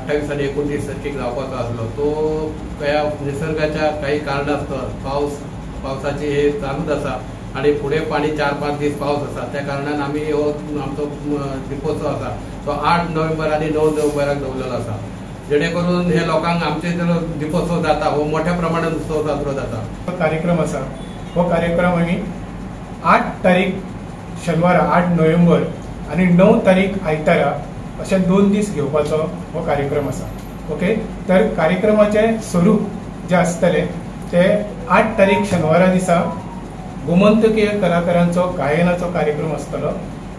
28 आनी 29 तारखेक जावपाचो आसलो तो त्या निसर्गाच्या काही कारणास्तव पावसाची हे चालूच आसा आनी फुडें पाणी 4-5 दीस पावस आसा, त्या कारणान आमी हो आमचो दीपोत्सव आसा तो 8 नोव्हेंबर आनी 9 नोव्हेंबराक दवरलेलो आसा, जेणे करून हे लोकांक आमचे जो दीपोत्सव जाता हो मोठ्या प्रमाणात उत्सव साजरो जाता। कार्यक्रम आसा हो कार्यक्रम आमी 8 तारीख शनिवारा 8 नोव्हेंबर आनी 9 तारीख आयतारा अशे 2 दीस घेवपाचो हो कार्यक्रम आसा। ओके, तर कार्यक्रमाचें स्वरूप जें आसतलें ते 8 तारीख शनिवारा दिसा गोमंतकीय कलाकारांचो गायनाचो कार्यक्रम आसतलो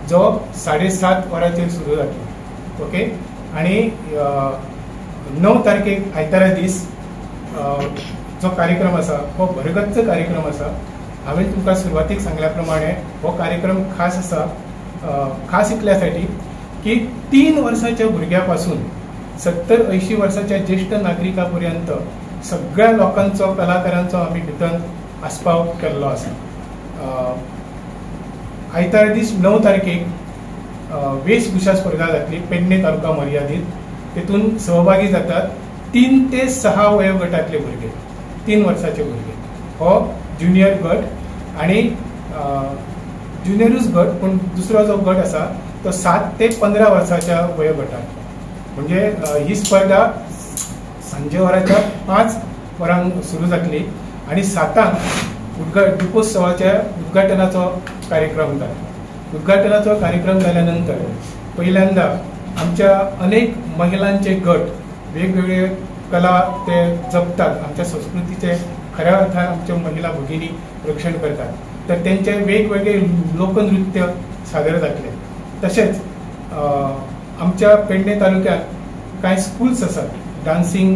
जो 7:30 वरांचेर सुरू जातलो। ओके, आनी 9 तारखेक आयतारा दीस जो कार्यक्रम आसा हो भरगच्च कार्यक्रम आसा। हांवें तुमकां सुरवातीक सांगल्या प्रमाणे हो कार्यक्रम खास आसा, खास इतल्यासाठी की 3 वर्साच्या भुरग्या पासून 70-80 वर्साच्या ज्येष्ठ नागरिका पर्यंत सगळ्या लोकांचो कलाकारांचो आमी भितर आस्पाव केल्लो आसा। आयतारा दीस 9 तारखेक वेशभूषा स्पर्धा जातली पेडणे तालुका मर्यादीत, तेतून सहभागी जातात 3 ते 6 वयोगटांतले भुरगे, 3 वर्साचे भुरगे हो ज्युनियर गट आनी ज्युनियरूच गट, पूण दुसरो जो गट आसा तो 7 ते 15 वर्साच्या वयोगटांतलो। म्हणजे ही स्पर्धा सांजे वराच्या 5 वरांक सुरू जातली आनी 7 दीपोत्सवाच्या उद्घाटनाचो कार्यक्रम जातलो। उद्घाटनाचो कार्यक्रम जाल्या नंतर पहिल्यांदा आमच्या अनेक महिलांचे गट वेगवेगळे कला ते जपतात, आमच्या संस्कृतीचे खऱ्या अर्थान आमच्या महिला भगिनी रक्षण करतात, तर तेंचे वेगवेगळे लोकनृत्य सादर जातले। तशेंच आमच्या पेडणे तालुक्यात कांय स्कूल्स आसात डान्सिंग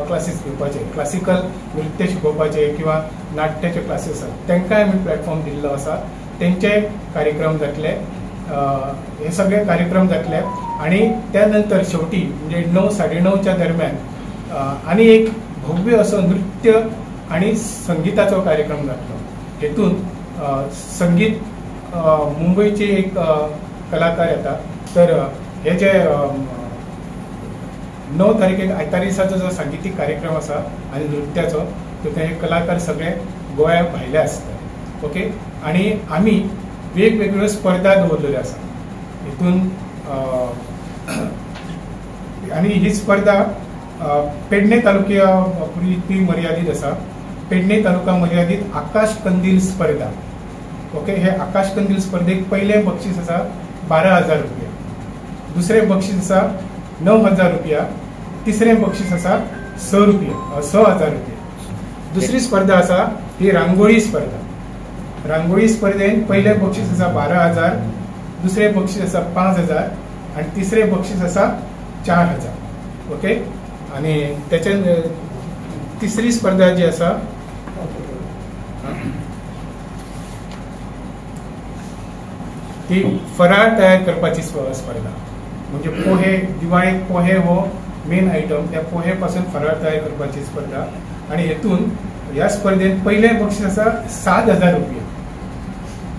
क्लासीस घेवपाचे, क्लासिकल नृत्य शिकोवपाचे किंवा नाट्याचे क्लासीस आसात, तांकांय आमी प्लॅटफॉर्म दिल्लो आसा, तेंचे कार्यक्रम जातले, हे सगळे कार्यक्रम जातले। आनी त्या नंतर शेवटी म्हणजे 9 साडे 9च्या दरम्यान आनी एक भव्य असो नृत्य आनी संगीताचो कार्यक्रम जातलो। हेतून संगीत मुंबयचे एक कलाकार येता, तर हे जे 9 तारखेक आयतार दिसाचो जो सांगीतीक कार्यक्रम आसा आनी नृत्याचो, तर ते कलाकार सगळे गोंया भायले आसता। ओके, आनी आमी वेगवेगळ्यो स्पर्धा दवरलेल्यो आसा हेतून, आनी ही स्पर्धा पेडणे तालुक्या पुरती मर्यादीत आसा। पेडणे तालुका मर्यादीत आकाश कंदील स्पर्धा। ओके, हे आकाश कंदील स्पर्धेक पयलें बक्षीस आसा 12,000 रुपया, दुसरें बक्षीस आसा 9,000 रुपया, तिसरें बक्षीस आसा 6,000 रुपया। दुसरी स्पर्धा आसा ही रांगोळी स्पर्धा। रांगोळी स्पर्धेन पयलें बक्षीस आसा 12,000, दुसरें बक्षीस आसा 5,000 आनी तिसरें बक्षीस आसा 4,000। ओके, आनी तेचे तिसरी स्पर्धा जी आसा ती फराळ तयार करपाची स्पर्धा, म्हणजे पोहे, दिवाळेक पोहे हो मेन आयटम, त्या पोहे पासून फराळ तयार करपाची स्पर्धा। आनी हेतून ह्या स्पर्धेन पयलें बक्षीस आसा 7,000 रुपया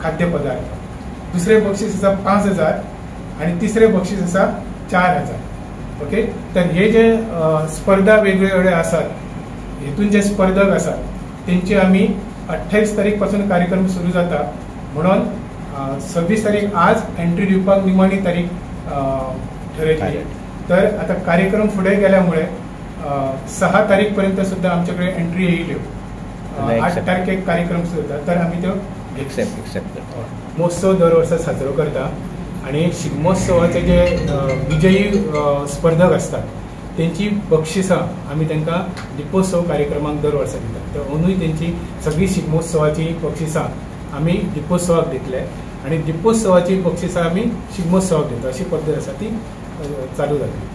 खाद्यपदार्थ, दुसरें बक्षीस आसा 5,000 आनी तिसरें बक्षीस आसा 4,000। ओके, तर हे जे स्पर्धा वेगवेगळे आसात हेतून जे स्पर्धक आसात तेंचे आमी 28 तारीख पासून कार्यक्रम सुरू जाता, म्हणून 26 तारीख आज एंट्री दिवपाक निमाणी तारीख ठरयतली। तर आता कार्यक्रम फुडें गेल्यामुळे 6 तारीख पर्यंत सुद्धा आमच्याकडे एंट्री येयल्यो, 8 तारखेक कार्यक्रम सुरू जाता, तर आमी त्यो एक्सेप्ट करता। महोत्सव दर वर्सा साजरो करता आनी शिगमोत्सवाचे जे विजयी स्पर्धक आसतात तेंची बक्षिसां आमी तांकां दीपोत्सव कार्यक्रमाक दर वर्सा दितात। तर अंदूय तेंची सगळी शिगमोत्सवाची बक्षिसां आमी दीपोत्सवाक दितले आनी दीपोत्सवाची बक्षिसां आमी शिगमोत्सवाक दिता, अशी पद्दत आसा ती चालू जातली।